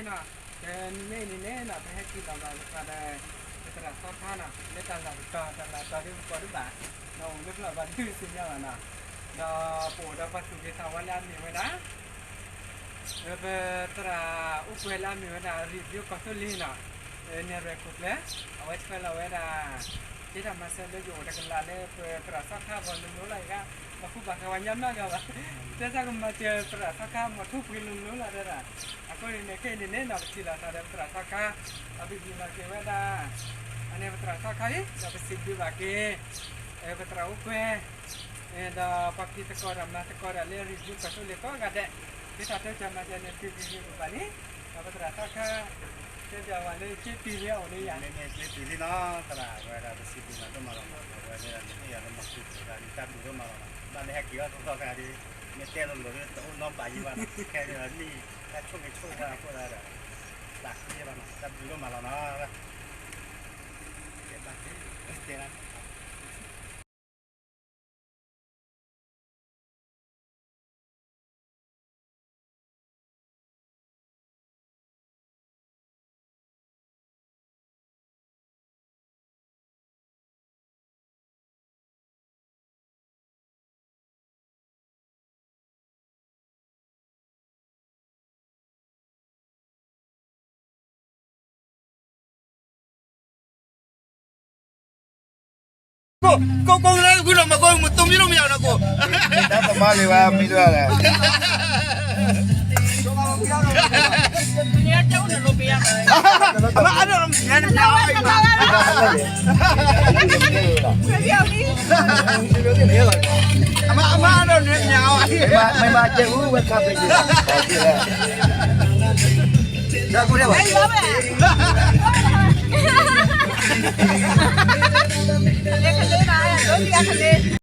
နီၤ, တနံၤအံၤန့ၣ်နီၤ ပဟဲက့ၤလီၤဘၣ်သကိးဒီး ပသရၣ်သီခါနီၤ လၢတၢ်လီၢ်တတီၤ တၢ်လီၢ်တတီၤဒ်ပကိးဒ်ဘၣ် ဒီးအိၣ်လၢပျီၢ်ဘၣ်ဒုးသ့ၣ်ညါဘၣ်နီၤ, ဒီးပအိၣ်ဒီးပှၤသူၣ်က့ၤသးဝါလၢအမ့ၢ်ဝဲဒၣ် ပသရၣ်အိၣ်ကွဲးလၢအမ့ၢ်ဝဲဒၣ် ရံၣ်ဘျုးကီၢ်သူလ့ၤနီၤ, နဲၣ်ရွဲၣ်ခိၣ်ကျၢၢ် အဝဲဆှၢလီၤဝဲဒၣ် က့တၢ်မၤစၢၤလၢယအိၣ်တကလးလၢပသရၣ်သီခါအဂီၢ်လိၤလိၤလီၤ ယကဘၣ်ဃူဘၣ်ဃးဝဲညါမးလၢၤဘၣ်, တဲဆၢကမၤစၢၤသရၣ်သီခါ မီၤထူပှ့ၤလိၤလိၤလီၤတဲဒၣ်, အဃိန့ၣ်ခဲအံၤန့ၣ်န့ၣ်နီၤ ပထံၣ်လိာ်သးဒီးပသရၣ်သီခါ, အပဟ့ၣ်လီၤက့ၤဝဲဒၣ် အန့ၣ်ပသရၣ်သီခါလံ ဒီးပစံးဘျုးဘၣ်က့ၤ ပသရၣ်အိၣ်ကွဲး ဒီးပှၤဖံးသကိးဒီးမၤသကိးဒီးလၢရံၣ်ဘျုးကီၢ်သူလ့ၤကိးဂၤဒဲး, က့တၢ်တဲတၢ်မၤစၢၤန့ၣ် ပဂ့ၤဂ့ၤဘၣ်လံ, ဒီးပသရၣ်သီခါ တဲပျးဝဲလၢက့တုၤလံအအိၣ်လၢယၤန့ၣ်န့ၣ် က့တုၤလံနီၤ သရၣ်ဝဲဒၣ်ပစံးဘျုးနၤဒိၣ်မးလီၤနီၤ, အဝဲန့ၣ်န့ၣ် ယလၢမၤဃုာ်တၢ်ဒုးတၢ်ဒုးဒိၣ်မးလီၤနီၤ, ဘၣ်မ့ၢ်ဟဲက့ၤအီၤသီသီခါဒီး မ့ၢ်တဲလိၤလိၤဒီးတအိၣ်နီတဘျီယံၤဘၣ်နီၤ, ခဲအံၤဒီးနံၣ် တၢ်ဆိၣ်ဂ့ၤဆိၣ်ဝါအဃိဒီး သးခုယဲဘၣ်နီၤ, တၢ်ဘျုးဒိၣ်မးလီၤနီၤ တဲဘၣ်က့ၤ တဲလၢ ကိုကိုကိုလည်းခုတော့မကောင်းဘူးသုံးမျိုးလို့မရတော့ကိုတတ်သမားတွေပါမေးတော့လဲအမအဲ့တော့ညနေပါအမအမအဲ့တော့ညနေပါမမကျေဦးဝဲခါပဲဒါကိုလည်းပါ